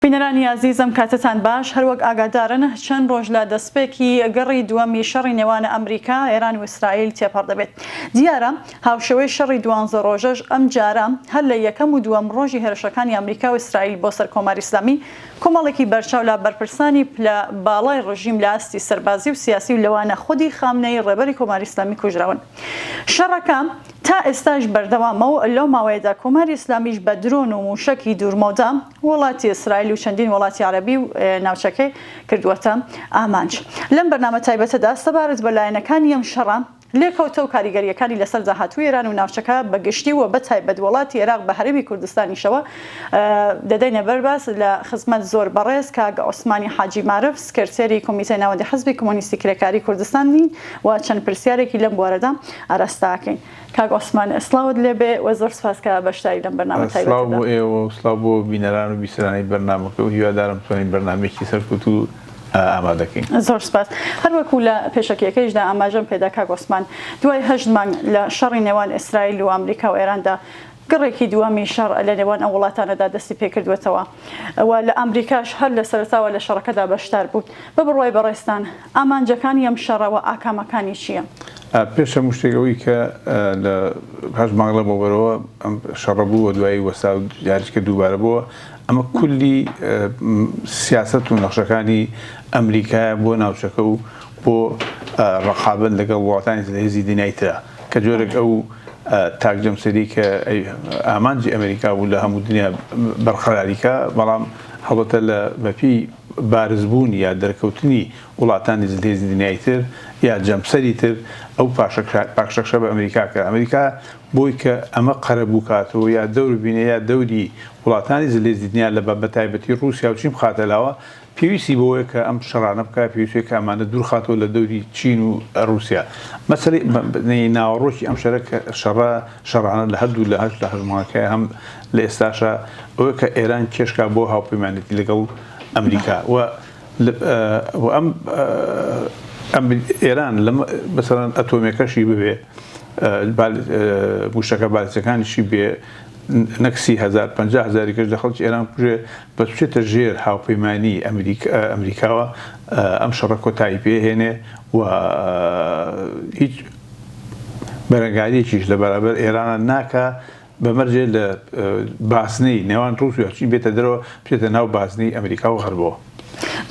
بینەرانی ئازیز ئەم کاتەتان باش، هەروەک ئاگادارن چەند ڕۆژ لە دەستپێکی گەڕی دووەمی شەڕی نێوان ئەمریکا، ئێران و ئیسرائیل تێپەڕ دەبێت. دیارە هاوشێوەی شەڕی دوانزە ڕۆژەش ئەم جارە هەر لە یەکەم و دووەم ڕۆژی هێرشەکانی ئەمریکا و ئیسرائیل بۆ سەر کۆماری ئیسلامی کۆمەڵێکی بەرچاو لە بەرپرسانی پلە باڵای ڕژیم لە ئاستی سەربازی و سیاسی و لەوانە خودی خامنەیی ڕێبەری کۆماری ئیسلامی کوژراون. شەڕەکە تا ئێستاش بەردەوامە و لەو ماوەیەدا کۆماری ئیسلامیش بە درۆن و مووشەکی دوورمەودا وڵاتی ئیسرائیل و چەندین وڵاتی عەرەبی و ناوچەکەی کردووەتە ئامانج. لەم بەرنامە تایبەتەدا سەبارەت بە لایەنەکانی ئەم شەڕە، لێکەوتە و کاریگەرییەکانی لەسەر داهاتووی ئێران و ناوچەکە بە گشتی و بە تایبەت وڵاتی ئێراق بە هەرێمی کوردستانیشەوە دەدەینە بەر باس لە خزمەت زۆر بەڕێز کاک عوسمانی حاجی مارف سکرتێری کۆمیتەی ناوەندی حزبی کۆمۆنیستی کرێکاری کوردستان نین و چەند پرسیارێکی لەم بوارەدا ئاراستە ئەکەین. کاک عوسمان سڵاوت لێ بێ و زۆر سپاس کە بەشداری لەم بەرنامە سڵاو تایبەتەدا. بۆ ئێوە و سڵاو بۆ بینەران و بیسەرانی بەرنامەکە و هیوادارم بتوانین بەرنامەیەکی سەرکەوتوو ئامادە کەین. زۆر سپاس. هەر وەکوو لە پێشەکییەکەیشدا ئاماژەم پێدا کاک عوسمان، دوای هەشت مانگ لە شەڕی نێوان ئیسرائیل و ئامریکا و ئێراندا، گڕێکی دووەمی شەڕ لە نێوان ئەو وڵاتانەدا دەستی پێکردووەتەوە و لە ئامریکاش هەر لە سەرەتاوە لە شەڕەکەدا بەشدار بوو. بە بڕوای بەڕێزتان ئامانجەکانی ئەم شەڕە و ئاکامەکانی چییە؟ پێش هەموو شتێک ئەوەی کە لە هەشت مانگ لەمەوبەرەوە ئەم شەڕە بوو و دوایی وەستا و جارێکە دووبارە بووە، ئەمە کولی سیاسەت و نەخشەکانی ئەمریکایە بۆ ناوچەکە و بۆ ڕەقابەت لەگەڵ وڵاتانی زلهێزی دنیای ترا کە جۆرێک ئەو تاک جەمسەری کە ئامانجی ئەمریکا بوو لە هەموو دنیا بەرقەراریکە، بەڵام هەڵبەتە لە بەپێی بارزبوون یا دەرکەوتنی وڵاتانی زلهێزی دنیای تر یا جەمسەری تر ئەو پاشەکشە بە ئەمریکا کرا. ئەمریکا بۆی کە ئەمە قەرەبوو کاتەوە یا دەور ببینێ یا دەوری وڵاتانی زلهێزی دنیا لە بە تایبەتی ڕووسیا و چین بخاتە لاوە پێویستی بەوەیە کە ئەم شەڕانە بکا، پێویستە کە ئەمانە دوور خاتەوە لە دەوری چین و ڕووسیا. مەسەلەی ناوەڕۆکی ئەم شەرە کە شەڕە شەڕانە لە هەردوو لە هەشت لە هەژماکەیە هەم لە ئێستاشا ئەوەیە کە ئێران کێشکا بۆ هاوپەیمانێتی لەگەڵ ئەمریکا و و ئەم ئێران لە مەسەلەن ئەتۆمیەکەشی ببێ موشەکە بالستیەکانیشی بێ نەک 30 هەزار 50 هەزاری کەس لە خەڵکی ئێران بکوژێ بەس بچێتە ژێر هاوپەیمانی ئەمریکاوە ئەم شەڕە کۆتایی پێ هێنێ و هیچ بەرەنگاریەکیش لە بەرابەر ئێرانە ناکا بە مەرجێ لە بازنەی نێوان ڕووسیا و چین بێتە دەرەوە بچێتە ناو بازنەی ئەمریکا و غەربەوە.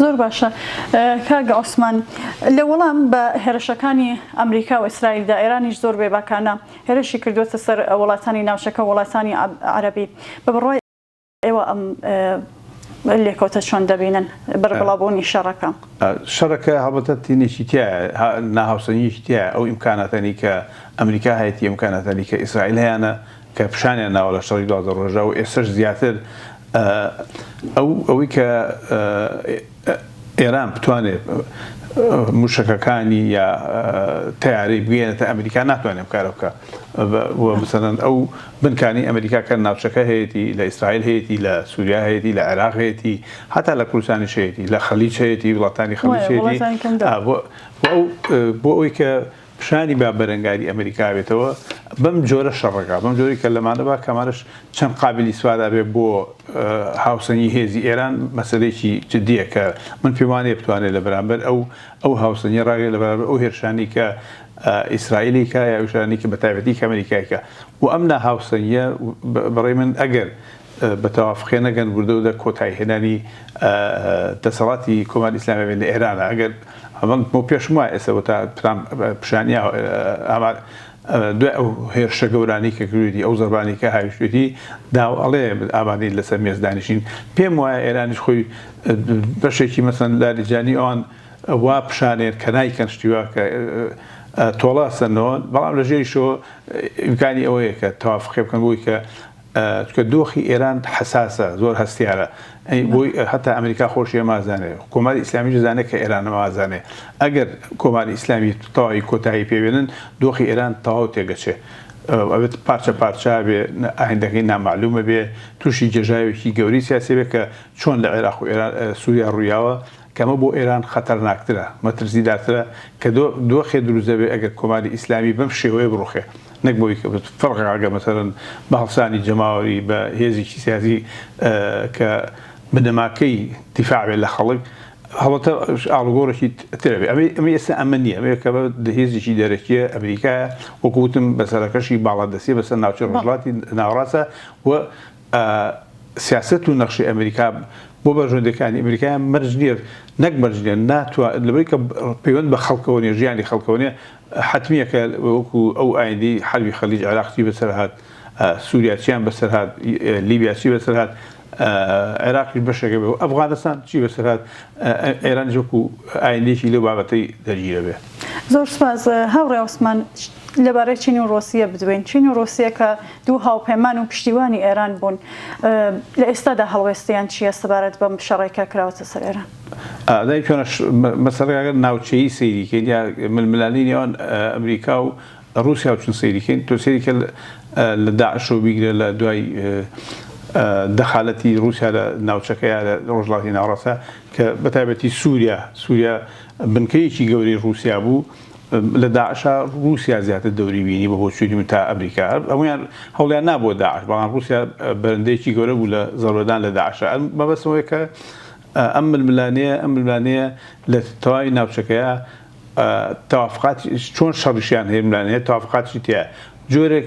زۆر باشە کاک عوسمان لە وەڵام بە هێرشەکانی ئەمریکا و ئیسرائیلدا ئێرانیش زۆر بێباکانە هێرشی کردووەتە سەر وڵاتانی ناوچەکە و وڵاتانی عەرەبی بە بڕوای ئێوە ئەم لێکەوتە چۆن دەبینن بەربڵاوبوونی شەڕەکە؟ شەڕەکە هەڵبەتە تینێکی تیایە، ناهاوسەنگییەکی تیایە، ئەو ئیمکاناتانەی کە ئەمریکا هەیەتی، ئیمکاناتانەی کە ئیسرائیل هەیانە کە پیشانیان ناوە لە شەڕی 12 ڕۆژە و ئێستەش زیاتر ئەو ئەوەی کە ئێران بتوانێت موشەکەکانی یا تەیارەی بگەیەنێتە ئەمریکا ناتوانێت ئەم کارە بکا و مثلەن ئەو بنکانی ئەمریکا کە ناوچەکە هەیەتی لە ئیسرائیل هەیەتی لە سووریا هەیەتی لە عێراق هەیەتی هەتا لە کوردستانیش هەیەتی لە خەلیج هەیەتی وڵاتانی خەلیج هەیەتی بۆ ئەوەی کە پیشانی با بەرەنگاری ئەمریکا بێتەوە بەم جۆرە شەڕەکە بەم جۆری کە لەمانە با کەمانش چەند قابلی ئیسفادە بێ بۆ هاوسەنگی هێزی ئێران مەسەلەیەکی جدیە کە من پێم وانیە بتوانێت لە بەرامبەر ئەو ئەو هاوسەنگیە ڕاگرێت لە بەرامبەر ئەو هێرشانەی کە ئیسرائیلی کە یا هێرشانەی کە بە تایبەتی کە ئەمریکای کە و ئەم ناهاوسەنگیە بەڕێی من ئەگەر بە تەوافقێ نەگەن وردە وردە کۆتایی هێنانی دەسەڵاتی کۆماری ئیسلامی بێت لە ئێرانە ئەگەر ئەمە بۆ پێشم وایە ئێستا بۆ تا ترامپ پیشانیا ئامار دوای ئەو هێرشە گەورانەی کە کردوێتی ئەو زەربانەی کە هاویشتێتی داو ئەڵێ ئامادەین لەسەر مێز دانیشین پێم وایە ئێرانیش خۆی بەشێکی مەسەن لاریجانی ئەوان وا پیشانێن کە نایکەن شتی وا کە تۆڵە سەنەوە بەڵام لە ژێریشەوە ئیمکانی ئەوەیە کە تەوافقێ بکەن بۆی کە چونکە دۆخی ئێران حەساسە زۆر هەستیارە بۆی هەتا ئەمریکا خۆشی ئەمە ئەزانێ کۆماری ئیسلامیش ئەزانێ کە ئێران ئەمە ئەزانێ ئەگەر کۆماری ئیسلامی تەواوی کۆتایی پێ بێنن دۆخی ئێران تەواو تێگەچێ ئەبێت پارچە پارچە بێ ئایندەکەی نامەعلومە بێ تووشی گێژاوێکی گەورەی سیاسی بێ کە چۆن لە عێراق و ئێران سووریا ڕوویاوە کە ئەمە بۆ ئێران خەتەرناکترە، مەترسیدارترە کە دۆخێ دروست دەبێ ئەگەر کۆماری ئیسلامی بەم شێوەیە بڕوخێ نەک بەوەی کە فەرق ئەگەر مەسەلەن بە هەڵسانی جەماوەری بە هێزێکی سیاسی کە بنەماکەی دیفاع بێت لە خەڵک هەڵبەتە ئاڵوگۆڕێکی ترە بێ ئەمەی ئەمەی ئێستا ئەمە نییە ئەمەیە کە بە هێزێکی دەرەکیە ئەمریکایە وەکو وتم بەسەرەکەشی باڵادەستیە بەسەر ناوچەی ڕۆژهەڵاتی ناوەڕاستە و سیاسەت و نەخشەی ئەمریکا بۆ بەرژەوەندیەکانی ئەمریکا مەرج نییە نەک مەرج نییە ناتوان لەبەری کە پەیوەند بە خەڵکەوە نیە ژیانی خەڵکەوە نیە حەتمیە کە وەکو ئەو ئایندەی حەربی خەلیج عێراق چی بەسەر هات سووریا چیان بەسەر هات لیبیا چی بەسەر هات عێراقیش بەشێکە بێ و ئەفغانستان چی بەسەر هات ئێرانیش وەکو ئایندەیەکی لەو بابەتەی دەرگیرە بێ. زۆر سوپاس هاوڕێ عوسمان. لەبارەی چین و ڕۆسیە بدوێین. چین و ڕۆسیە کە دوو هاوپەیمان و پشتیوانی ئێران بوون، لە ئێستادا هەڵوێستیان چییە سەبارەت بەم شەڕەی کە کراوەتە سەر ئێران؟ ئەدای چۆنە مەسەلەکە ئەگەر ناوچەیی سەیری کەین یا ململانێی نێوان ئەمریکا و ڕووسیا و چین سەیری کەین تۆ سەیری کە لە داعشەوە بیگرە لە دوای دەخالەتی ڕووسیا لە ناوچەکە یا لە ڕۆژهەڵاتی ناوەڕاستە کە بە تایبەتی سووریا سووریا بنکەیەکی گەورەی ڕووسیا بوو لە داعشا ڕووسیا زیاتر دەوری بینی بە بۆچوونی من تا ئەمریکا هەموویان هەوڵیان نا بۆ داعش بەڵام ڕووسیا بەرندەیەکی گەورە بوو لە زەربەدان لە داعشا مەبەستم ئەوەیە کە ئەم ململانێیە ئەم ململانێیە لە تەواوی ناوچەکەیە تەوافقات چۆن شەڕیشیان هەیە ململانێ تەوافقاتیشی تیایە جۆرێک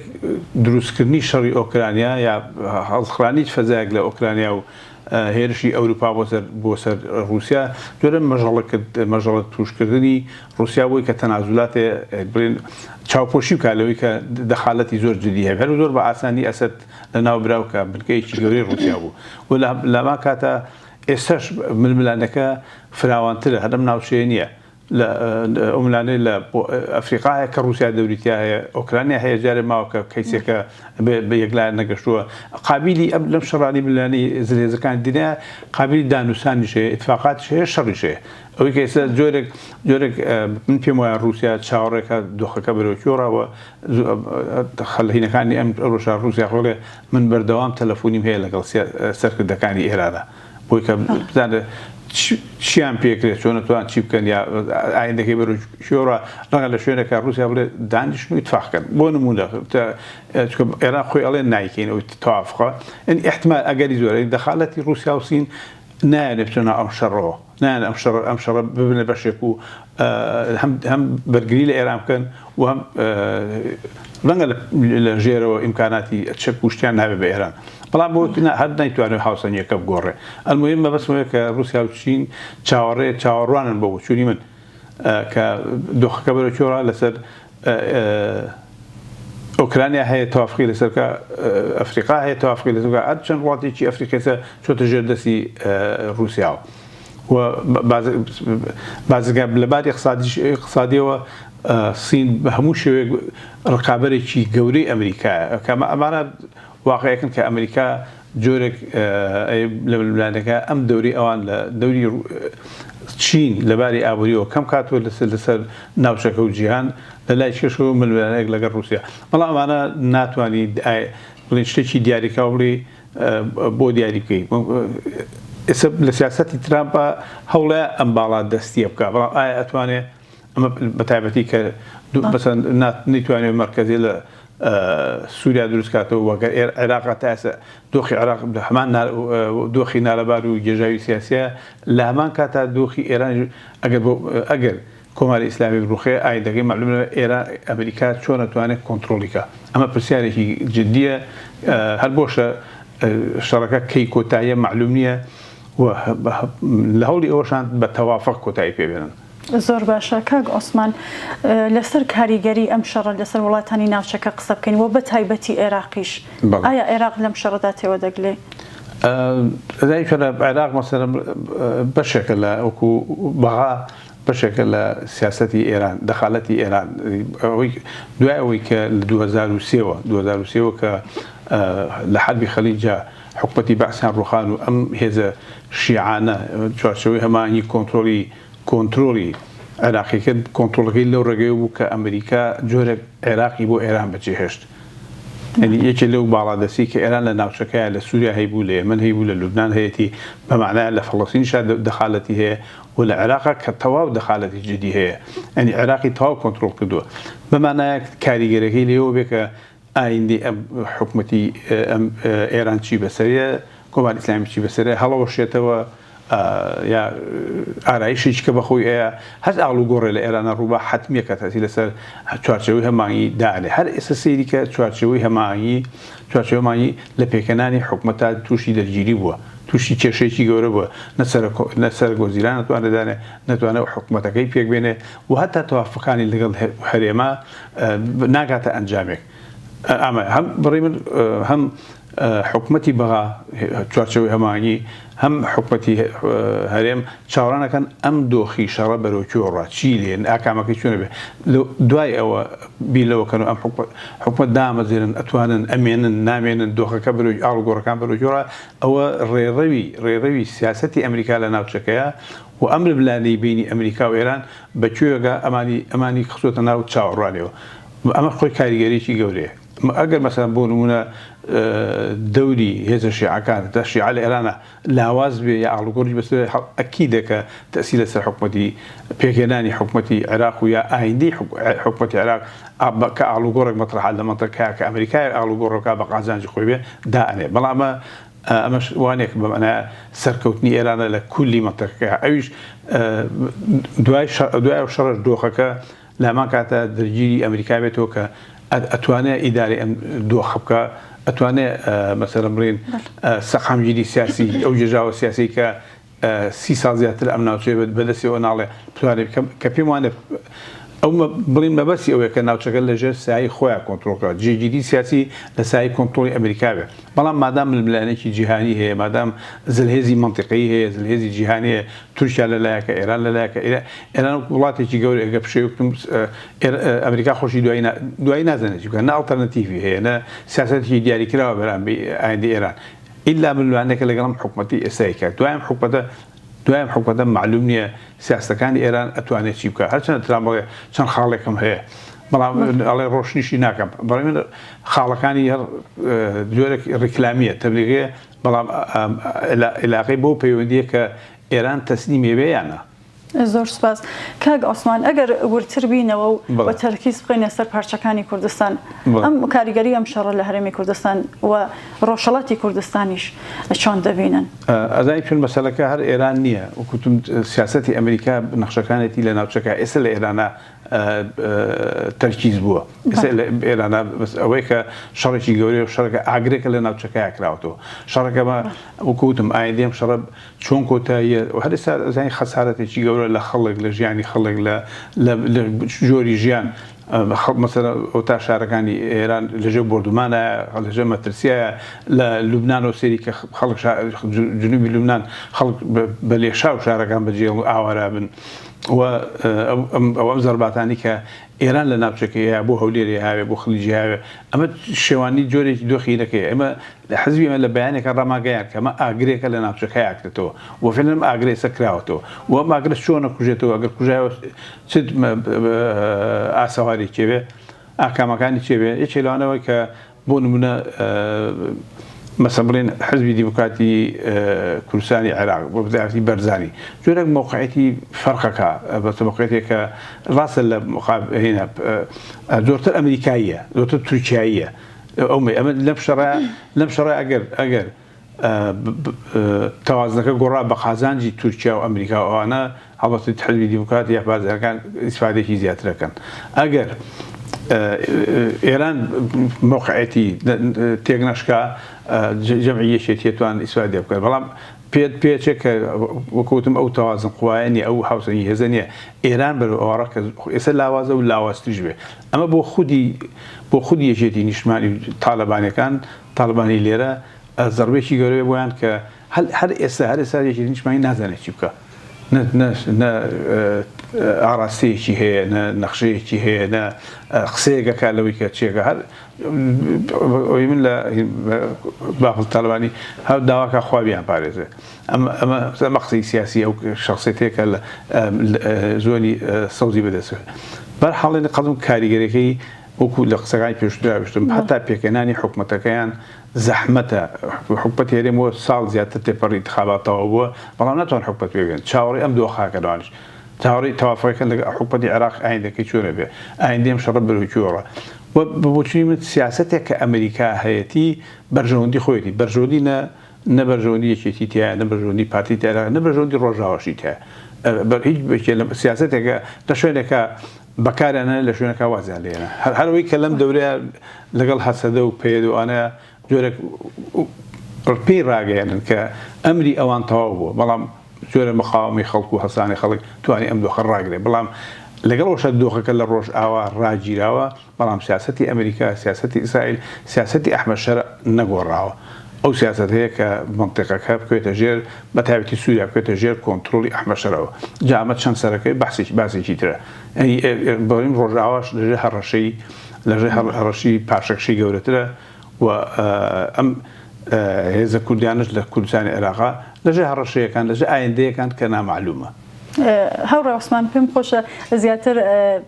دروستکردنی شەڕی ئۆکرانیا یا هەڵخرانی فەزایەک لە ئۆکرانیا و هێرشی ئەوروپا بۆ سەر بۆ سەر ڕووسیا جۆرە مەژەڵە کرد مەژەڵە تووشکردنی ڕووسیا بۆی کە تەنازولاتێ بڵێن چاوپۆشی بکات لەوەی کە دەخالەتی زۆر جدی هەبێ هەر زۆر بە ئاسانی ئەسەد لەناو براو کە بنکەیەکی گەورەی ڕووسیا بوو و لەما کاتە ئێستاش ململانەکە فراوانترە هەر لەم ناوچەیە نییە لە ئەو ملانەی لە ئەفریقا هەیە کە ڕووسیا دەوری تیا هەیە، ئۆکرانیا هەیە جارێ ماوە کە کەیسێکە بە یەکلایەن نەگەشتووە. قابیلی ئەم لەم شەڕانەی ململانێی زلهێزەکانی دنیا قابیلی دانوسانیش هەیە، ئیتفاقاتیش هەیە، شەڕیش هەیە. ئەوەی کە ئێستا جۆرێک جۆرێک من پێم وایە ڕووسیا چاوەڕێکە دۆخەکە بەرەو کوێ ڕاوە خەلهینەکانی ئەم ڕۆژە ڕووسیا خۆڵێ من بەردەوام تەلەفۆنیم هەیە لەگەڵ سەرکردەکانی ئێرانە. بۆی کە بزانێت چیان پێکرێت چۆن توان چی بکەن یا ئایندەکەی بەرەو کوێ ڕەنگە لە شوێنێکە ڕووسیا بڵێ دانیشن و ئیتفاق کەن بۆ نموونە ئێران خۆی ئەڵێ نایکەین ئەو تەوافقە یعنی ئیحتمال ئەگەری زۆرە دەخالەتی ڕووسیا و سین نایەنێ بچنە ئەم شەڕەوە نایەن ئەم شەڕ ئەم شەڕە ببنە بەشێک و هەم هەم بەرگری لە ئێران بکەن و هەم ڕەنگە لە ژێرەوە ئیمکاناتی چەک و شتیان نابێ بە ئێران بەڵام بۆ هەر نەیتوانێت هاوسەنگیەکە بگۆڕێ. ئەلموهیم مەبەستم ئەوەیە کە ڕووسیا و چین چاوەڕێ چاوەڕوانن بۆ بۆچوونی من کە دۆخەکە بەرەو کوێ ڕا لەسەر ئۆکرانیا هەیە تەوافقی لەسەر بکا ئەفریقا هەیە تەوافقی لەسەر بکا هەر چەند وڵاتێکی ئەفریقیسە چۆتە ژێر دەستی ڕووسیاوە و بازرگان لە باری اقتصادیەوە سین بە هەموو شێوەیەک ڕکابەرێکی گەورەی ئەمریکایە کە ئەمانە واقعێکن کە ئەمریکا جۆرێک لە ململانێکە ئەم دەوری ئەوان لە دەوری چین لەباری ئابووریەوە کەم کاتوە لەسەر لەسەر ناوچەکە و جیهان لە لای کێشەوە ململانێک لەگەڵ ڕووسیا بەڵام ئەمانە ناتوانانی بڵێن شتێکی دیاریکراو بڵێ بۆ دیاری بکەی ئێستا لە سیاسەتی ترامپا هەوڵەیە ئەم باڵا دەستیە بکە بەڵام ئایا ئەتوانێ ئەمە بە تایبەتی کە مەسەن نەیتوانێت مەرکەزی لە سووریا دروست کاتەوە وەگەر عێراق تا ئێستا دۆخی عێراق لە هەمان دۆخی نالەبار و گێژاوی سیاسیە لە هەمان کاتا دۆخی ئێران ئەگەر بۆ ئەگەر کۆماری ئیسلامی بڕوخێ ئایندەکەی مەعلوم ئێران ئەمریکا چۆن ئەتوانێت کۆنترۆڵی کا ئەمە پرسیارێکی جدیە هەر بۆشە شەڕەکە کەی کۆتاییە مەعلوم نییە و لە هەوڵی ئەوەشان بە تەوافق کۆتایی پێ بێنن. زۆر باشە کاک عوسمان لەسەر کاریگەری ئەم شەڕە لەسەر وڵاتانی ناوچەکە قسە بکەین و بە تایبەتی عێراقیش ئایا عێراق لەم شەڕەدا تێوە دەگلێ؟ عێراق مەسەلەن بەشێکە لە وەکو بەغا بەشێکە لە سیاسەتی ئێران دەخالەتی ئێران ئەوەی دوای ئەوەی کە لە 2003 وە 2003 وە کە لە حەربی خەلیجا حکومەتی بەعسیان ڕوخان و ئەم هێزە شیعانە چوارچێوەی هەماهەنگی کۆنترۆڵی کۆنترۆڵی عێراقی کرد، کۆنترۆڵەکەی لەو ڕێگەیەوە بوو کە ئەمریکا جۆرێک عێراقی بۆ ئێران بەجێهێشت. یانی یەکێ لەو باڵادەستی کە ئێران لە ناوچەکەیا لە سووریا هەیبوو، لە یەمەن هەیبوو، لە لوبنان هەیەتی، بە مەعنایە لە فەڵەستینیشا دەخالەتی هەیە و لە عێراقا کە تەواو دەخالەتی جدی هەیە. یانی عێراقی تەواو کۆنترۆڵ کردووە. بە مانایەک کاریگەرەکەی لێوە بێ کە ئایندەی ئەم حکومەتی ئەم ئێران چی بەسەریە. کۆماری ئیسلامی چی بەسەرێ هەڵەوەشێتەوە یا ئارایشێکی کە بەخۆی ئەیە هەر ئاڵوگۆڕێ لە ئێرانە ڕووبا حەتمیە کە تەئسیر لەسەر چوارچێوەی هەماهەنگی دانێ هەر ئێستا سەیری کە چوارچێوەی هەماهەنگی چوارچێوەی هەماهەنگی لە پێکهێنانی حکومەتا تووشی دەرگیری بووە تووشی کێشەیەکی گەورە بووە نە سەرۆک نە سەرۆک وەزیران ئەتوانێ دانێ نەتوانێ حکومەتەکەی پێک بێنێ و هەتا تەوافقەکانی لەگەڵ هەرێما ناگاتە ئەنجامێک ئەمە هەم بڕی من هەم حکومەتی بەغا چوارچێوەی هەماهەنگی هەم حکومەتی هەرێم چاوەڕان ئەکەن ئەم دۆخی شەڕە بەرەو کوێ ڕا چی لێ ئاکامەکەی چۆنە بێ دوای ئەوە بیر لەوە کەن و ئەم حکومەت دامەزێنن ئەتوانن ئەمێنن نامێنن دۆخەکە بەرەو ئاڵوگۆڕەکان بەرەو کوێ ڕا ئەوە ڕێڕەوی ڕێڕەوی سیاسەتی ئەمریکا لە ناوچەکەیە و ئەم ململانێی بەینی ئەمریکا و ئێران بە کوێگا ئەمانی ئەمانی خستۆتە ناو چاوەڕوانیەوە ئەمە خۆی کاریگەریی گەورەیە. ئەگەر مەسەلەن بۆ نموونە دەوری هێزە شیعەکان تا شیعە لە ئێرانە لاواز بێ یا ئاڵوگۆڕی بەسەر ئەکیدە کە تەئسیر لەسەر حکومەتی پێکهێنانی حکومەتی عێراق و یا ئایندەی حکومەتی عێراق کە ئاڵوگۆڕێک مەترەحە لە مەنتەقەکە کە ئەمریکا ئاڵوگۆڕەکە بە قازانجی خۆی بێ دائەنێ بەڵام ئەمە ئەمەش وانێک بە مەعنای سەرکەوتنی ئێرانە لە کولی مەنتەقەکە ئەویش دوای دوای ئەو شەڕەش دۆخەکە لە هەمان کاتا دەرگیری ئەمریکا بێتەوە کە ئەتوانێ ئیدارەی ئەم دۆخە بکا، ئەتوانێ مەسەلەن بڵێین سەقامگیری سیاسی ئەو گێژاوە سیاسی کە 30 ساڵ زیاتر ئەم ناوچەیە بەدەستیەوە ناڵێ بتوانێت کە پێم وانێ ئەو بڵین مەبەستی ئەوەیە کە ناوچەکە لەژێر سایەی خۆیان کۆنترۆڵ کە جێگیری سیاسی لە سایەی کۆنترۆڵی ئەمریکا بێ بەڵام مادام ململانێکی جیهانی هەیە مادام زلهێزی مەنتیقەیی هەیە زلهێزی جیهانی هەیە تورکیا لە لایەکە ئێران لە لایەکە ئێران وەک وڵاتێکی گەورە ئەگەر پشێوی بکەم ئەمریکا خۆشی دوایی دوایی نازانێت چی بکات نە ئەڵتەرناتیڤی هەیە نە سیاسەتێکی دیاریکراوە بەرامبەر ئایندەی ئێران ئیلا ململانێکە لەگەڵ ئەم حکومەتی ئێستای کە دوای ئەم حکومەتە دوای ئەم حکومەتە مەعلوم نییە سیاسەتەکانی ئێران ئەتوانێت چی بکات هەرچەندە ترامپ بڵێ چەند خاڵێکم هەیە بەڵام ئەڵێ ڕۆشنیشی ناکەم بەڵێ من خاڵەکانی هەر جۆرێک ڕیکلامیە تەبلیغیە بەڵام ئیلاقەی بەو پەیوەندیە کە ئێران تەسلیمی بێ یان نا. زۆر سوپاس کاک عوسمان ئەگەر وردتر بینەوە و بە تەرکیز بخەینە سەر پارچەکانی کوردستان ئەم کاریگەری ئەم شەڕە لە هەرێمی کوردستان و ڕۆژهەڵاتی کوردستانیش چۆن دەبینن؟ ئەزانی چون مەسەلەکە هەر ئێران نییە وەکوتم سیاسەتی ئەمریکا نەخشەکانێتی لە ناوچەکە ئێستا لە ئێرانە تەرکیز بووە ئێستا لە ئێرانە بەس ئەوەی کە شەڕێکی گەورەیە و شەڕێکە ئاگرێکە لە ناوچەکەیا کراوەتەوە شەڕەکە بە وەکو وتم ئایندەی ئەم شەڕە چۆن کۆتاییە و هەر ئێستا ئەزانی خەسارەتێکی گەورە لە خەڵک لە ژیانی خەڵک لە لە جۆری ژیان مەسەلەن ئەوتا شارەکانی ئێران لەژێر بۆردومانایە لەژێر مەترسیایە لە لوبنانەوە سەیری کە خەڵک جنوبی لوبنان خەڵک بە لێشاو شارەکان بەجێ ئاوارا بن و ئەو ئەم زەرباتانی کە ئێران لە ناوچەکەی هەیە بۆ هەولێرێ هاوێ بۆ خلیجی هاوێ ئەمە شێوانی جۆرێکی دۆخی نەکەی ئەمە حزبی ئێمە لە بەیانێکا ڕامانگەیاند کە ئەمە ئاگرێکە لە ناوچەکەیا ئەکرێتەوە و فعلەن ئەم ئاگرە ئێستا کراوەتەوە و ئەم ئاگرە چۆن ئەکوژێتەوە ئەگەر کوژایەوە چ ئاسەوارێکی ئەبێ ئاکامەکانی چی ئەبێ یەکێ لەوانە ئەوەی کە بۆ نمونە مەسەن بڵێن حزبی دیموکراتی کوردستانی عێراق بۆ بەتایبەتی بەرزانی جۆرێک مەوقعیەتی فەرقەکە بەس مەوقعیەتێک کە ڕاستە لە مقابل زۆرتر ئەمریکاییە زۆرتر تورکیاییە ئەو ئەمە لەم شەڕە لەم شەڕە ئەگەر ئەگەر تەوازنەکە گۆڕا بە قازانجی تورکیا و ئەمریکا و ئەوانە هەڵبەت حزبی دیموکرات یا بازرگان ئیسفادێکی زیاترەکەن ئەگەر ئێران مۆقعەتی تێک نەشکا جەمعی یەکێتیە توان ئیسفادە بکەن بەڵام پێت پێچێک کە وەکوتم ئەو تەوازن قوایە نیە ئەو هاوسەنگی هێزە نیە ئێران بەرەو ئەوەڕە کە ئێستا لاوازە و لاوازتریش بێ ئەمە بۆ خودی بۆ خودی یەکێتی نیشتمانی و تالەبانەکان تاڵەبانی لێرە زەڕبەیەکی گەورەیە بۆیان کە هەر ئێستا هەر ئێستا یەکێتی نیشتمانی نازانێت چی بکا نە نە نە ئاراستەیەکی هەیە نە نەخشەیەکی هەیە نە قسەیەک ئەکا لەوەی کە چیەکە هەر ئەوەی من لە بافڵ تاڵەبانی هەر داواکە خوا بیان پارێزێ ئەمە ئەمە ئەمە قسەی سیاسی ئەو شخصێتێکە لە زۆنی سەوزی بەدەست بەرحاڵێن قەڵم کاریگەرەکەی وەکو لە قسەکانی پێشووترا وشتم هەتا پێکهێنانی حکومەتەکەیان زەحمەتە، حکومەتی هەرێم بۆ ساڵ زیاتر تێپەڕی ئینتخابات تەواو بووە بەڵام ناتوان حکومەت پێک بێنن چاوەڕێی ئەم دۆخە ئەکەن ئەوانیش چاوەڕێی تەوافقەکەن لەگەڵ حکومەتی عێراق ئایندەکەی چۆن ئەبێ ئایندەی ئەم شەڕە بەرەو کوێ ڕا و بە بۆچوونی من سیاسەتێک کە ئەمریکا هەیەتی بەرژەوەندی خۆیەتی بەرژەوەندی نە. نە بەرژەوەندی یەکێتی تیایە، نە بەرژەوەندی پارتی تیایە، نە بەرژەوەندی ڕۆژاواشی تیایە. هیچ یەکێ لە سیاسەتێکە لە شوێنێکا بەکاریان هێنا لە شوێنەکە وازیان لێ هێنا. هەر ئەوەی کە لەم دەورەیە لەگەڵ هەسەدە و پەیەد و ئەوانەیە جۆرێک پێی ڕاگەیەنن کە ئەمری ئەوان تەواو بووە، بەڵام جۆرە مقاوەمەی خەڵک و هەڵسانی خەڵک توانی ئەم دۆخە ڕاگرێ، بەڵام لەگەڵ ئەوەشا دۆخەکە لە ڕۆژئاوا ڕاگیراوە، بەڵام سیاسەتی ئەمریکا، سیاسەتی ئیسرائیل، سیاسەتی ئەحمەد شەرع نەگۆڕاوە. ئەو سیاسەتەیە کە مەنتیقەکە بکەوێتە ژێر، بە تایبەتی سووریا بکەوێتە ژێر کۆنترۆڵی ئەحمەد شەرعەوە. جا ئەمە چەند سەرەکەی بەحسێکی باسێکی ترە. یانی بڵێین ڕۆژئاواش لەژێر هەڕەشەی لەژێر هەڕەشی پاشەکشەی گەورەترە و ئەم هێزە کوردیانەش لە کوردستانی عێراقا لەژێر هەڕەشەیەکان، لەژێر ئایندەیەکان کە نامەعلوومە. هاوڕێ عوسمان پێم خۆشە زیاتر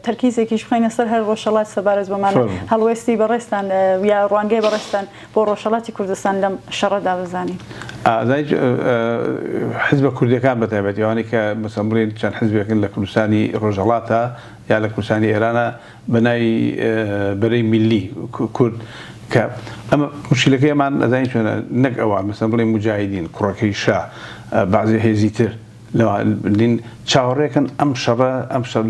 تەرکیزێکیش بخەینە سەر هەر ڕۆژهەڵات سەبارەت بەمانە هەڵوێستی بەڕێزتان یا ڕوانگەی بەڕێزتان بۆ ڕۆژهەڵاتی کوردستان لەم شەڕەدا بزانین. ئازای حزبە کوردیەکان بە تایبەتی ئەوانەی کە مەسەن بڵێن چەند حزبێکن لە کوردستانی ڕۆژهەڵاتە یا لە کوردستانی ئێرانە بە ناوی بەرەی میللی کورد کە ئەمە مشکلەکەی ئەمان ئەزانی چۆنە نەک ئەوان مەسەن بڵێن موجاهیدین کوڕەکەی شا بەعزی هێزی تر لەوانین چاوەڕێکەن ئەم شەڕە ئەم شەڕ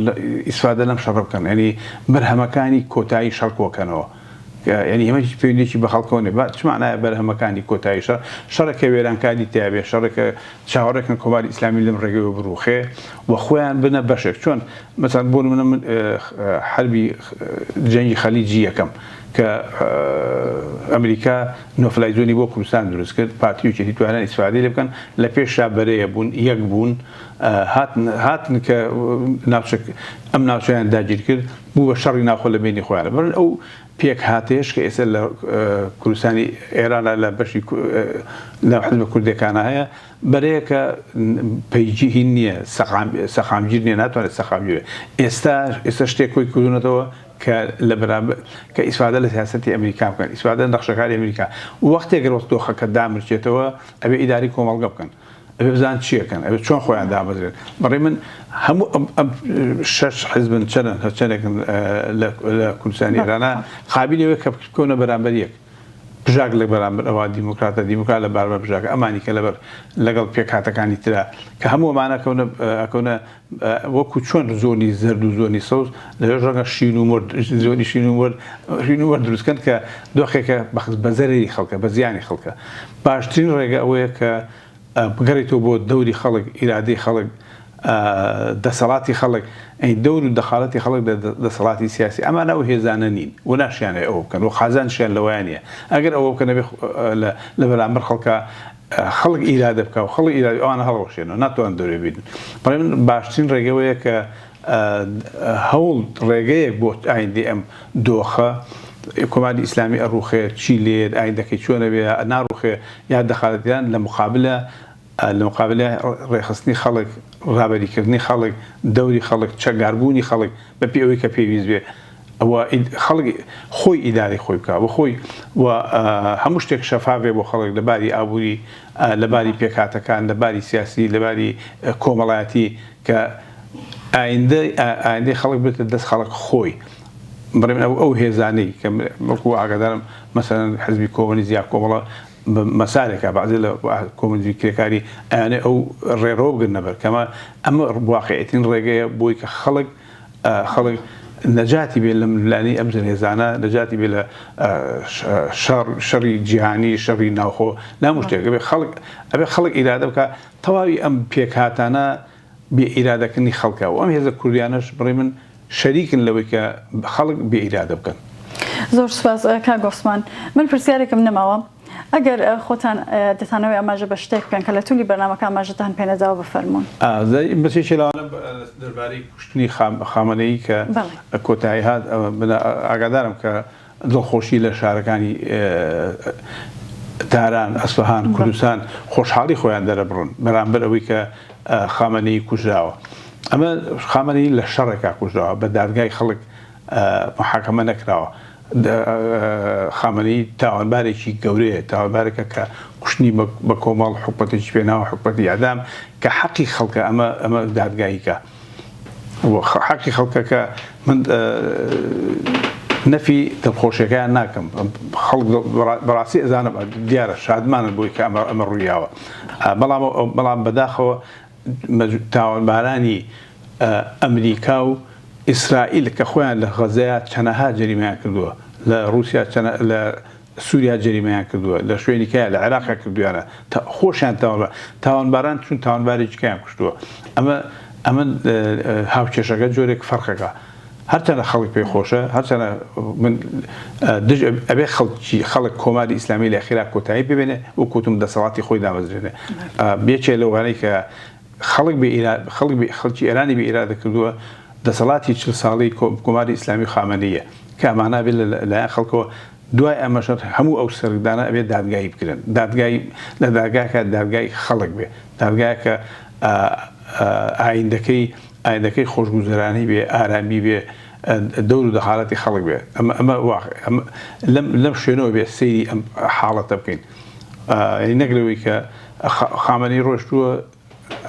ئیسفادە لەم شەڕە بکەن یعنی بەرهەمەکانی کۆتایی شەڕ کۆکەنەوە یعنی ئەمە هیچ پەیوەندیەکی بە خەڵکەوە نیە با چ معنایە بەرهەمەکانی کۆتایی شەڕ شەڕێکە وێرانکاری تیابێ شەڕێکە چاوەڕێکن کۆماری ئیسلامی لەم ڕێگەیەوە بڕوخێ و خۆیان بنە بەشێک چۆن مەسەن بۆ نمونە من حەربی جەنگی خەلیجی یەکەم کە ئەمریکا no-fly zone ی بۆ کوردستان دروست کرد، پارتی و یەکێتی توانیان ئیسفادەی لێ بکەن، لە پێشا بەرەیە بوون، یەک بوون، هاتن هاتن کە ناوچە ئەم ناوچەیان داگیر کرد، بوو بە شەڕی ناوخۆ لە بەینی خۆیان. بەڵێ ئەو پێکهاتەیەش کە ئێستا لە کوردستانی ئێرانە لە بەشی لە حزبە کوردیەکانە هەیە، بەرەیەکە پەیجی هین نییە، سەقامگیر نییە، ناتوانێت سەقامگیر بێت. ئێستا ئێستا شتێک کۆی کردوونەتەوە کە لە بەرامبەر کە ئیسفادە لە سیاسەتی ئەمریکا بکەن، ئیسفادە لە نەخشەکانی ئەمریکا. وەختێک گەر دۆخەکە دامرکێتەوە ئەبێ ئیدارەی کۆمەڵگە بکەن، ئەبێ بزانن چی ئەکەن، ئەبێ چۆن خۆیان دامەزرێن. بەڕای من هەموو ئەم ئەم شەش حزبن چەنن هەرچەندێکن لە لە کوردستانی ئێرانا قابیلی ئەوەیە کە بکەونە بەرامبەر یەک. پژاک لە بەرامبەر ئەوە دیموکراتە، دیموکرات لە بەرامبەر پژاکە، ئەمانی کە لەبەر لەگەڵ پێکهاتەکانی ترا کە هەموو ئەمانە ئەکەونە ئەکەونە وەکو چۆن زۆنی زەرد و زۆنی سەوز لەوێش ڕەنگە شین و مۆر زۆنی شین و مۆر شین و مۆر دروست کەن کە دۆخێکە بە زەرەری خەڵکە بە زیانی خەڵکە باشترین ڕێگە ئەوەیە کە بگەڕێیتەوە بۆ دەوری خەڵک ئیرادەی خەڵک دەسەڵاتی خەڵک ئەی دەور و دەخاڵەتی خەڵک لە دەسەڵاتی سیاسی ئەمانە ئەو هێزانە نین و ناشیانەوێ ئەوە بکەن و قازانجیان لەوەیان نییە ئەگەر ئەوە بکەن ئەبێ لە بەرامبەر خەڵکە خەڵک ئیرادە بکا و خەڵک ئیرادە ئەوانە هەڵوەشێنەوە ناتوانن دەورێ بینن بەڵێ من باشترین ڕێگەوەیە کە هەوڵ ڕێگەیەک بۆ ئایندەی ئەم دۆخە کۆماری ئیسلامی ئەڕوخێ چی لێت ئایندەکەی چۆنە بێ ناڕوخێ یا دەخالەتیان لە مقابلە لە مقابلە ڕێخستنی خەڵک ڕابەریکردنی خەڵک دەوری خەڵک چەکداربوونی خەڵک بە پێی ئەوەی کە پێویست بێ و خەڵک خۆی ئیدارەی خۆی بکا و خۆی و هەموو شتێک شەفاف بێ بۆ خەڵک لە باری ئابووری لە باری پێکهاتەکان لە باری سیاسی لە باری کۆمەڵایەتی کە ئایندە ئایندەی خەڵک بێتە دەست خەڵک خۆی بڕێ من ئەو ئەو هێزانەی کە وەکو ئاگادارم مەسەلەن حزبی کۆمۆنیست یا کۆمەڵە مەسارێکە بەعزێ لە کۆمۆنیزمی کرێکاری ئەیانێ ئەو ڕێڕەوە بگرنە بەر کەمە ئەمە واقعیترین ڕێگەیە بۆی کە خەڵک خەڵک نەجاتی بێ لە ململانێی ئەم زلهێزانە، نەجاتی بێ لە شەڕ، شەڕی جیهانی، شەڕی ناوخۆ، لە هەموو شتێک. ئەبێ خەڵک، ئەبێ خەڵک ئیرادە بکا. تەواوی ئەم پێکهاتانە بێ ئیرادەکردنی خەڵکە و ئەم هێزە کوردیانەش بڕی من شەریکن لەوەی کە خەڵک بێ ئیرادە بکەن. زۆر سوپاس کاک عوسمان. من پرسیارێکم نەماوە. ئەگەر خۆتان دەتانەوێ ئاماژە بە شتێک بکەن کە لە تولی بەرنامەکە ئاماژەتان پێ نەداوە بفەرموون. بەشێکی لەوانە دەربارەی کوشتنی خامەنەیی کە کۆتایی هات من ئاگادارم کە دڵخۆشی لە شارەکانی تاران، ئەسفەهان، کوردستان خۆشحاڵی خۆیان دەرەبڕن بەرامبەر ئەوەی کە خامەنەیی کوژراوە. ئەمە خامەنەیی لە شەڕێکا کوژراوە بە دادگای خەڵک محاکەمە نەکراوە. خامنەیی تاوانبارێکی گەورەیە، تاوانبارێکە کە کوشتنی بە کۆمەڵ، حکومەتێکی پێ ناوە حکومەتی ئیعدام کە حەقی خەڵکە ئەمە ئەمە دادگایی کە و حەقی خەڵکە کە من. نەفی دڵخۆشیەکەیان ناکەم خەڵک بەڕاستی ئەزانم دیارە شادمانن بۆی کە ئەمە ئەمە ڕوویاوە بەڵام بەڵام بەداخەوە تاوانبارانی ئەمریکا و ئیسرائیل کە خۆیان لە غەزەیا چەنەها جەریمەیان کردووە لە ڕووسیا چەنە لە سووریا جەریمەیان کردووە لە شوێنی کە لە عێراقا کردویانە خۆشیان تاوانبار تاوانباران چون تاوانبارێکی کەیان کوشتووە ئەمە ئەمە هاوکێشەکە جۆرێک فەرقەکە هەرچەنە خەڵک پێی خۆشە هەرچەنە من دژ ئەبێ خەڵکی خەڵک کۆماری ئیسلامی لە خێرا کۆتایی ببێنێ و کوتم دەسەڵاتی خۆی دامەزرێنێ یەکێ لەوانەی کە خەڵک بێ خەڵک خەڵکی ئێرانی بێ ئیرادە کردووە دەسەڵاتی چل ساڵی کۆماری ئیسلامی خامەنەیە کە ئەمانە بێت لەلایەن خەڵکەوە دوای ئەمەش هەموو ئەو سەرکدانە ئەبێت دادگایی بکرێن دادگای لە دادگاکە دادگای خەڵک بێ دادگایەکە ئایندەکەی ئایندەکەی خۆشگوزەرانی بێ ئارامی بێ دەور و دەخالەتی خەڵک بێ ئەمە ئەمە واقع ئەمە لەم لەم شوێنەوە بێ سەیری ئەم حاڵەتە بکەین یعنی نەک لەوەی کە خامەنەی ڕۆشتووە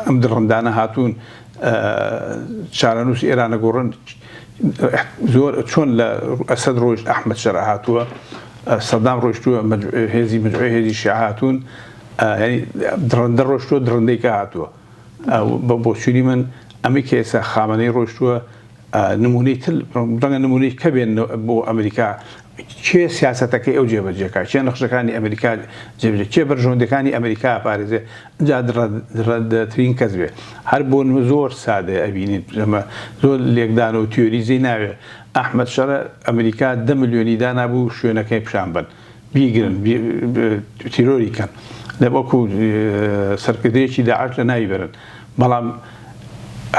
ئەم دڕندانە هاتوون چارەنووسی ئێرانە گۆڕن زۆر چۆن لە ئەسەد ڕۆیشت ئەحمەد شەرع هاتووە سەدام ڕۆیشتووە هێزی مجموعەی هێزی شیعە هاتوون یعنی دڕندە ڕۆشتووە دڕندەی کە هاتووە بە بۆچوونی من ئەمەی کە ئێستا خامەنەی ڕۆیشتووە نمونەی تر ڕەنگە نمونەی کە بێن بۆ ئەمریکا کێ سیاسەتەکەی ئەو جێبەجێکا کێ نەخشەکانی ئەمریکا جێبەجێ کێ بەرژەوەندەکانی ئەمریکا پارێزێ جا دڕندەترین کەس بێ هەر بۆ زۆر سادە ئەبینیت ئەمە زۆر لێکدان و تیۆریزەی ناوێ ئەحمەد شەرع ئەمریکا دە ملیۆنی دانابوو شوێنەکەی پیشان بەن بیگرن تیرۆری کەن لە وەکو سەرکردەیەکی داعش لە ناوی بەرن بەڵام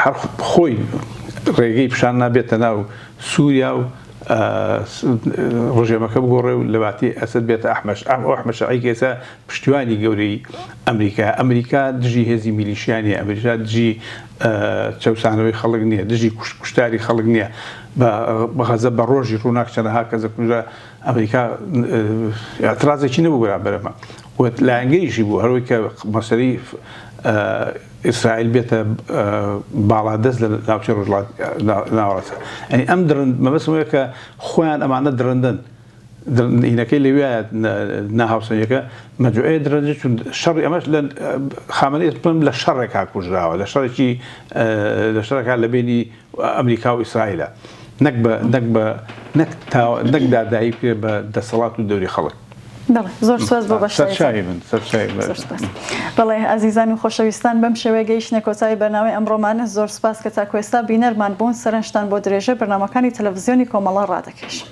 هەر خۆی ڕێگەی پیشان نابێتە ناو سووریا و ڕژێمەکە بگۆڕێ و لەباتی ئەسد بێتە ئەحمەش ئەم ئەحمەد شەرعی کە ئێستا پشتیوانی گەورەی ئەمریکا ئەمریکا دژی هێزی میلیشیا نییە ئەمریکا دژی چەوسانەوەی خەڵک نییە دژی کوشتاری خەڵک نییە بە غەزە بە ڕۆژی ڕووناک چەنەها کەس دەکوژرا ئەمریکا ئیعترازێکی نەبوو بەرامبەر ئەمە و لایەنگریشی بوو هەروەی کە مەسەلەی ئیسرائیل بێتە باڵادەست لە ناوچەی ڕۆژهەڵات ناوەڕاست یعنی ئەم درند مەبەستم ئەوەیە کە خۆیان ئەمانە درندن هینەکەی لەوێیە ناهاوسەنگیەکە مەجوعەیە درەنجە چون شەڕی ئەمەش لە خامنەی لە شەڕێکا کوژراوە لە شەڕێکی لە شەڕێکا لە بینی ئەمریکا و ئیسرائیلە نەک بە نەک بە نەک تا نەک دادایی بکرێت بە دەسەڵات و دەوری خەڵک. بەڵێ زۆر سوپاس بۆ بەشداریتان. سەرچاوی من سەرچاوی من. زۆر سوپاس. بەڵێ ئازیزان و خۆشەویستان بەم شێوەیە گەیشتینە کۆتایی بەرنامەی ئەمڕۆمان زۆر سوپاس کە تاکو ئێستا بینەرمان بوون سەرنجتان بۆ درێژەی بەرنامەکانی تەلەفزیۆنی کۆمەڵە ڕادەکێشم.